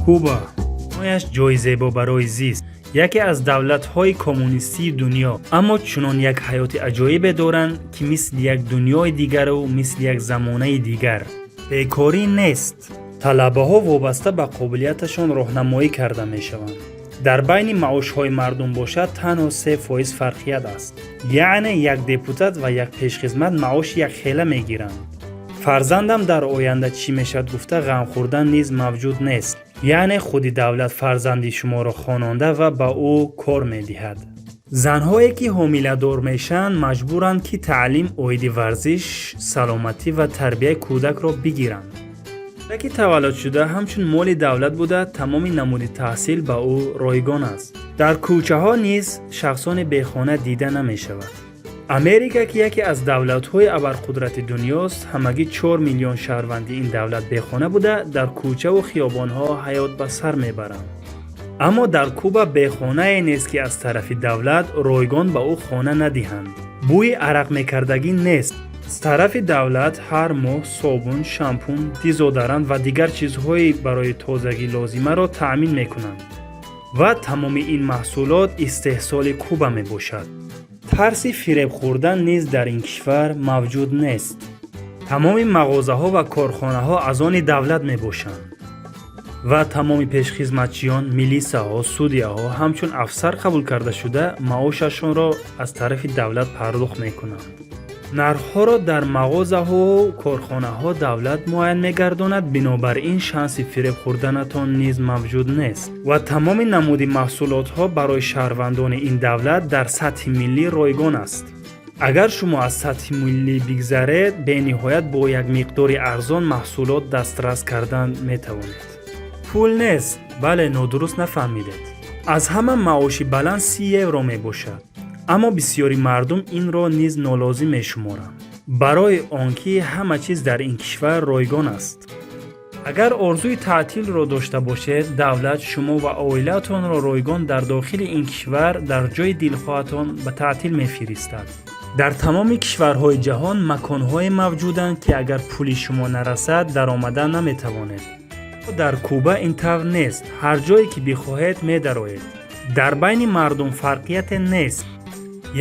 Куба ояш ҷои зебо барои зист, яке аз давлатҳои коммунистии дунё, аммо чунон як ҳаёти аҷоибе доранд, ки мисли як дунёи дигару мисли як замонаи дигар. Бекорӣ нест, талабаҳо вобаста ба қобилияташон роҳнамоӣ карда мешаванд. Дар байни маошҳои мардум бошад, танҳо 3% фарқият аст, яъне як депутат ва як пешхизмат маоши якхела мегиранд. Фарзандам дар оянда чӣ мешавад гуфта ғам хӯрдан низ мавҷуд нест, яъне худи давлат фарзанди шуморо хононда ва ба ӯ кор медиҳад. Занҳое, ки ҳомиладор мешаванд, маҷбуранд, ки таълим оиди варзиш, саломатӣ ва тарбияи кӯдакро бигиранд. Кӯдаки таваллудшуда ҳамчун моли давлат буда, тамоми намуди таҳсил ба ӯ ройгон аст. Дар кӯчаҳо низ шахсони бехона дида намешавад. Америка, ки яке аз давлатҳои абарқудрати дунёст, ҳамагӣ 4 миллион шаҳрванди ин давлат бехона буда, дар кӯчаву хиёбонҳо ҳаёт ба сар мебаранд. Аммо дар Куба бехонае нест, ки аз тарафи давлат ройгон ба ӯ хона надиҳанд. Бӯи арақмекардагӣ нест. Аз тарафи давлат ҳар моҳ собун, шампун, дезодорант ва дигар чизҳои барои тозагӣ лозимаро таъмин мекунанд ва тамоми ин маҳсулот истеҳсоли Куба мебошад. Тарси фиреб хӯрдан низ дар ин кишвар мавҷуд нест. Тамоми мағозаҳо ва корхонаҳо аз они давлат мебошанд ва тамоми пешхизматчиён, милисаҳо, судяҳо ҳамчун афсар қабул карда шуда, маошашонро аз тарафи давлат пардохт мекунанд. Нархҳоро дар мағозаҳову корхонаҳо давлат муайян мегардонад, бинобар ин шанси фиреб хӯрданатон низ мавҷуд нест ва тамоми намуди маҳсулотҳо барои шаҳрвандони ин давлат дар сатҳи миллӣ ройгон аст. Агар шумо аз сатҳи миллӣ бигзаред, бениҳоят бо як миқдори арзон маҳсулот дастрас кардан метавонед. Пул нест. Бале, нодуруст нафаҳмидед. Аз ҳама маоши баланд 30 евро мебошад, аммо бисёри мардум инро низ нолозим мешуморанд, барои он ки ҳама чиз дар ин кишвар ройгон аст. Агар орзуи таътилро дошта бошед, давлат шумо ва оилаатонро ройгон дар дохили ин кишвар дар ҷои дилхоҳатон ба таътил мефиристад. Дар тамоми кишварҳои ҷаҳон маконҳое мавҷуданд, ки агар пули шумо нарасад, даромада наметавонед. Дар Куба ин тавр нест. Ҳар ҷое ки бихоҳед, медароед. Дар байни мардум фарқияте нест.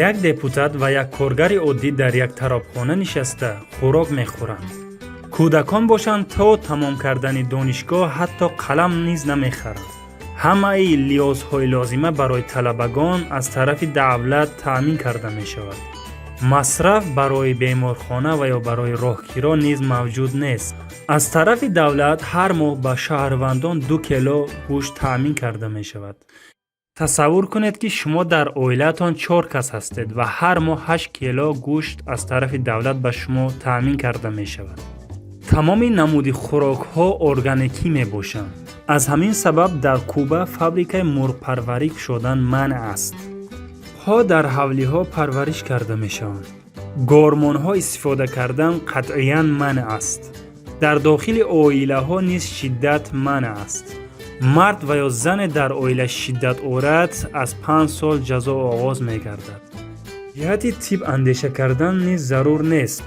Як депутат ва як коргари оддӣ дар як таробхона нишаста хӯрок мехӯранд. Кӯдакон бошанд, то тамом кардани донишгоҳ ҳатто қалам низ намехаранд. Ҳамаи лиёзҳои лозима барои талабагон аз тарафи давлат таъмин карда мешавад. Масраф барои беморхона ва ё барои роҳкиро низ мавҷуд нест. Аз тарафи давлат ҳар моҳ ба шаҳрвандон 2 кило гӯшт таъмин карда мешавад. Тасаввур кунед, ки шумо дар оилаатон чор кас ҳастед ва ҳар моҳ 8 кило гӯшт аз тарафи давлат ба шумо таъмин карда мешавад. Тамоми намуди хӯрокҳо органикӣ мебошанд. Аз ҳамин сабаб дар Куба фабрикаи мурғпарварӣ кушодан манъ аст. Ҳо дар ҳавлиҳо парвариш карда мешаванд. Гормонҳо истифода кардан қатъиян манъ аст. Дар дохили оилаҳо низ шиддат манъ аст. Мард ва ё зане дар оила шиддат орад, аз 5 сол ҷазо оғоз мегардад. Ҷиҳати тиб андеша кардан низ зарур нест.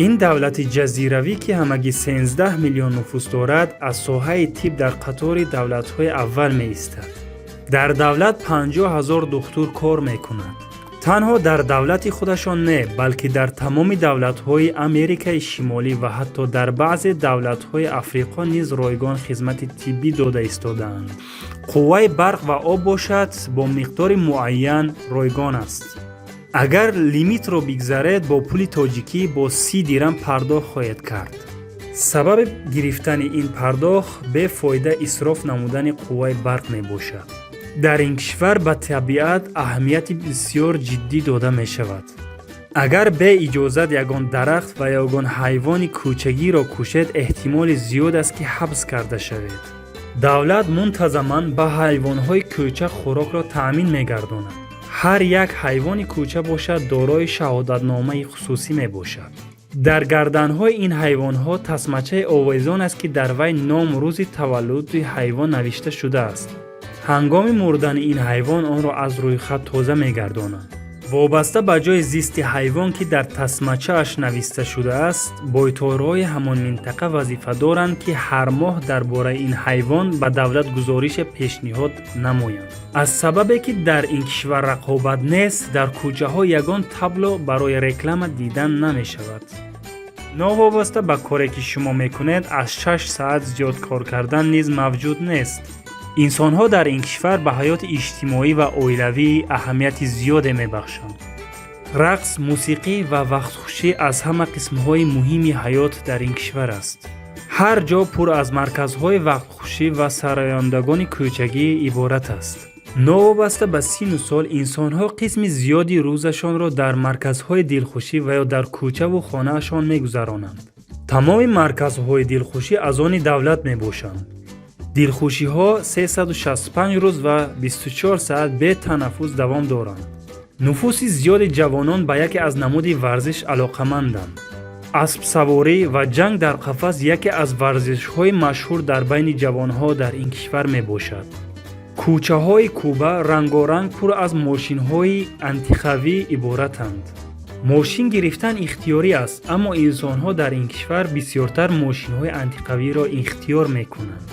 Ин давлати ҷазиравӣ, ки ҳамагӣ 13 миллион нуфус дорад, аз соҳаи тиб дар қатори давлатҳои аввал меистад. Дар давлат 50 000 духтур кор мекунад. Танҳо дар давлати худашон не, балки дар тамоми давлатҳои Америкаи Шимолӣ ва ҳатто дар баъзе давлатҳои Африқо низ ройгон хизмати тиббӣ дода истодаанд. Қувваи барқ ва об бошад, бо миқдори муайян ройгон аст. Агар лимитро бигзаред, бо пули тоҷикӣ бо 30 дирам пардохт хоҳед кард. Сабаби гирифтани ин пардохт бефоида исроф намудани қувваи барқ мебошад. Дар ин кишвар ба табиат аҳамияти бисёр ҷиддӣ дода мешавад. Агар бе иҷозат ягон дарахт ва ягон ҳайвони кӯчагиро кушед, эҳтимоли зиёд аст, ки ҳабс карда шавед. Давлат мунтазаман ба ҳайвонҳои кӯча хӯрокро таъмин мегардонад. Ҳар як ҳайвони кӯча бошад, дорои шаҳодатномаи хусусӣ мебошад. Дар гарданҳои ин ҳайвонҳо тасмачаи овезон аст, ки дар вай ном, рӯзи таваллуди ҳайвон навишта шудааст. Ҳангоми мурдани ин ҳайвон онро аз рӯйхат тоза мегардонанд. Вобаста ба ҷои зисти ҳайвон, ки дар тасмачааш нависта шудааст, бойторҳои ҳамон минтақа вазифа доранд, ки ҳар моҳ дар бораи ин ҳайвон ба давлат гузорише пешниҳод намоянд. Аз сабабе ки дар ин кишвар рақобат нест, дар кӯчаҳо ягон табло барои реклама дидан намешавад. Новобаста ба коре, ки шумо мекунед, аз 6 саат зиёд кор кардан низ мавҷуд нест. Инсонҳо дар ин кишвар ба ҳаёти иҷтимоӣ ва оилавӣ аҳамияти зиёде мебахшанд. Рақс, мусиқӣ ва вақтхушӣ аз ҳама қисмҳои муҳими ҳаёт дар ин кишвар аст. Ҳар ҷо пур аз марказҳои вақтхушӣ ва сарояндагони кӯчагӣ иборат аст. Новобаста ба синну сол, инсонҳо қисми зиёди рӯзашонро дар марказҳои дилхушӣ ва ё дар кӯчаву хонаашон мегузаронанд. Тамоми марказҳои дилхушӣ аз они давлат мебошанд. Дилхушиҳо 365 рӯз ва 24 саат бетанаффус давом доранд. Нуфуси зиёди ҷавонон ба яке аз намуди варзиш алоқаманданд. Аспсаворӣ ва ҷанг дар қафас яке аз варзишҳои машҳур дар байни ҷавонҳо дар ин кишвар мебошад. Кӯчаҳои Куба рангоранг пур аз мошинҳои антиқавӣ иборатанд. Мошин гирифтан ихтиёрӣ аст, аммо инсонҳо дар ин кишвар бисёртар мошинҳои антиқавиро ихтиёр мекунанд.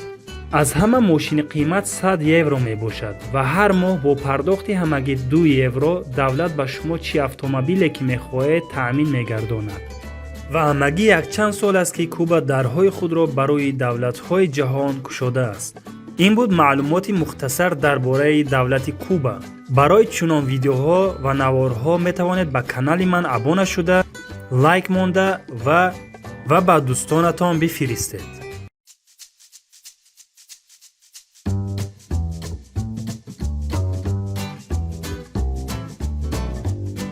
Аз ҳама мошини қимат 100 евро мебошад ва ҳар моҳ бо пардохти ҳамагӣ 2 евро давлат ба шумо чӣ автомобиле ки мехоҳед, таъмин мегардонад. Ва ҳамагӣ якчанд сол аст, ки Куба дарҳои худро барои давлатҳои ҷаҳон кушодааст. Ин буд маълумоти мухтасар дар бораи давлати Куба. Барои чунон видеоҳо ва наворҳо метавонед ба канали ман абона шуда, лайк монда ва ба дӯстонатон бифиристед.